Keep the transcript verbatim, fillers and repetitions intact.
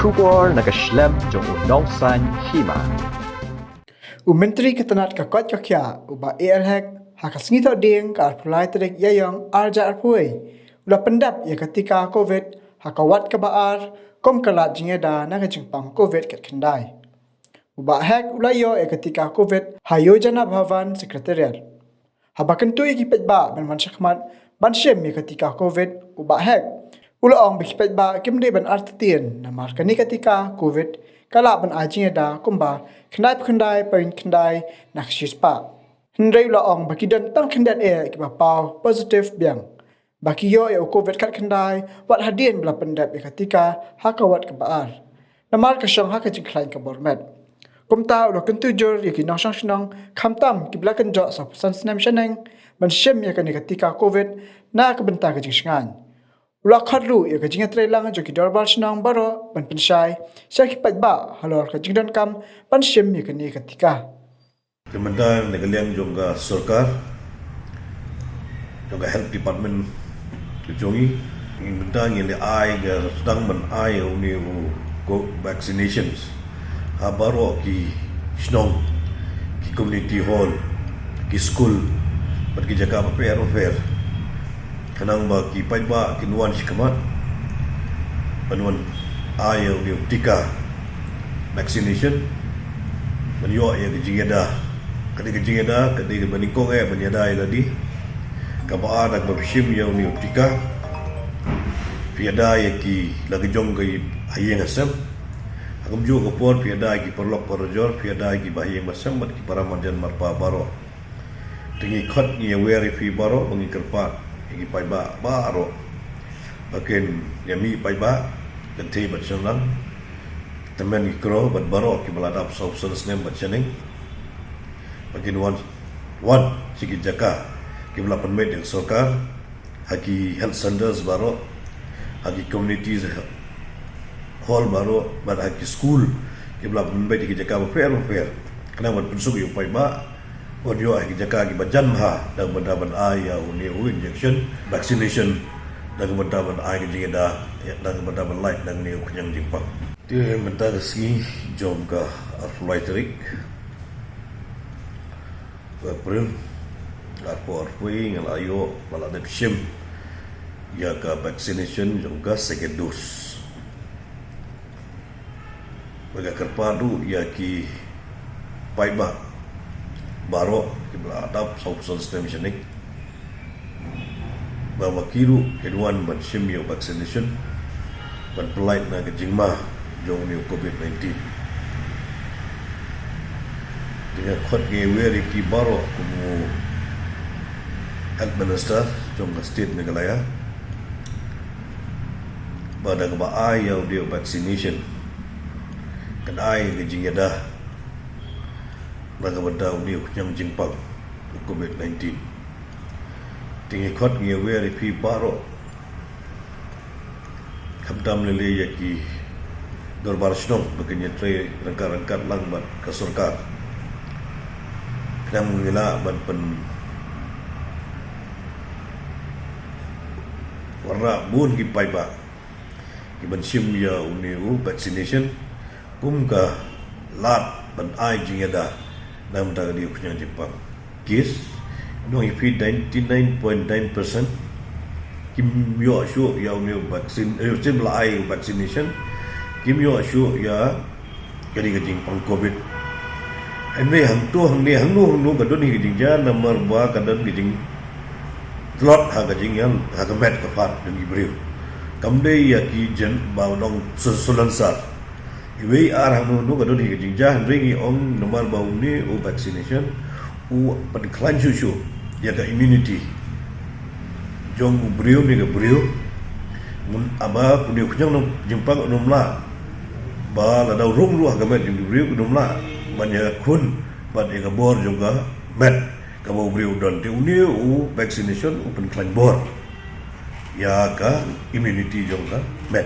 Khubor na ka shlem jong u nongsan hima. U Myntri ka tnat ka koit ka khiah, u Bah A L Hek, ha ka sngi Thohdieng ka arphew lai tarik Ïaïong arhajar arphew wei, u la pyndep ïa ka tika Covid ha ka wat kaba ar, kum ka lad jingïada na ka jingpang Covid khatkhyndai. U Bah Hek u la ïoh ïa ka tika Covid ha Yojana Bhavan Secretariat. Haba kyntu ïa ki paidbah ban wan shakhmat ban shim ïa ka tika Covid, u Bah Hek u la ong ba ki paidbah kim dei ban artatien, namar kane ka tika Covid ka lah ban ai jingïada kumba khyndai phew khyndai point khyndai na ka shispah. Hynrei u la ong ba ki don tang khyndiat eh kiba paw positive biang, ba ki ïoh ïa u Covid khatkhyndai wat hadien ba la pyndep ïa ka tika ha ka wat kaba ar, namar ka shong ha ka jingkhlaiñ ka bor met. Kumta u la kyntu jur ïa ki nongshong shnong, khamtam kiba la kynjoh sawphew san snem shaneng, ban shim ïa kane ka tika Covid na ka bynta ka jingshngaiñ. U la khot ruh ïa ka jingïatreilang jong ki dorbar shnong baroh ban pynshai sha ki paidbah halor ka jingdonkam ban shim ïa kane ka tika. Te mynta na ka liang jong ka sorkar, jong ka health department ka jong ngi, ngi mynta ngi la ai ka sdang ban ai une u ko vaccinations ha baroh ki shnong, ki community hall, ki skul bad ki jaka bapher bapher. Khnang ba ki paidbah kin wan shakhmat ban wan ai ïa une u tika vaccination, ban ïoh ïa ka jingïada. Ka dei ka jingïada, ka dei kaba nyngkong eh ban ïada ïa lade. Kaba ar, da kaba phi shim ïa une u tika, phi ïada ïa ki la ka jong ka ha ïing ha sem. Ha kumjuh ka por phi ïada ïa ki paralok parajor, phi ïada ïa ki bahaïing bahasem bad ki para marjan marpa baroh. Te ngi khot, ngi ïawer ïa phi baroh, ba ngin kyrpad ïa ki paidbah baroh ba kin ïa mih paidbah, kynthei bad shynrang, tymmen ki kro bad baroh kiba la dap sawphew san snem bad shaneng, ba kin wan, wan sha ki jaka kiba la pynbeit da ka sorkar, ha ki health centers baroh, ha ki community hall baroh, bad ha ki skul kiba la pynbeit ha ki jaka bapher bapher, khnang ban pynsuk ïa u paidbah un ïoh ha ki jaka kiba jan bha, da ka bynta ban ai ïa une u injection, vaccination, da ka bynta ban ai ka jingïada, da ka bynta ban lait na une u khñiang jingpang. Te mynta ka sngi jong ka arphew lai tarik April, arphew arphew wei, nga la ïoh, nga la dep shim ïa ka vaccination jong ka second dose. Bad nga kyrpad ruh ïa ki paidbah baroh kiba la dap sawphew san snem shaneng, ba ma ki ruh kin wan ban shim ïa u vaccination, ban pyllait na ka jingma jong une u Covid nineteen. Te nga khot, ngi ïawer ïa ki baroh kum u Health Minister jong ka State Meghalaya, ba da kaba ai ïa une u vaccination, kan ai ka jingïada na ka bynta une u khñiang jingpang u Covid nineteen. Te ngi khot, ngi ïawer ïa phi baroh, khamtam lei lei ïa ki dorbar shnong, ba kin ïatrei ryngkat ryngkat lang bad ka sorkar, khnang ba ngin lah ban pynwanrah bun ki paidbah ki ban shim ïa une u vaccination kum ka lad ban ai jingïada na ka bynta kane u khñiang jingpang. Case, nong ïa phi, ninety nine point nine percent kim ïoh shuh ïa une u vaccine, eh, kim la ai u vaccination, kim ïoh shuh ïa kane ka jingpang Covid. Hynrei hangto hangne, hangno hangno ka don hi ka jingjia, namar ba ka don ka jingtlot ha ka jingïalang, ha ka met ka phad jong ki briew. Kam dei ïa ki jen ba u nong su-, sulonsar. Iwei ar hangno hangno ka don hi ka jingjia, hynrei ngi ong namar ba une u vaccination u pynkhlaiñ shuh shuh ïa ka immunity jong u briew ne ka briew. Mun aba une u khñiang jingpang un ym lah ba lada u rung ruh ha ka met jong u briew, un ym lah ban ïakhun bad ïa ka bor jong ka met kaba u briew u don. Te une u vaccination u pynkhlaiñ bor ïa ka immunity jong ka met.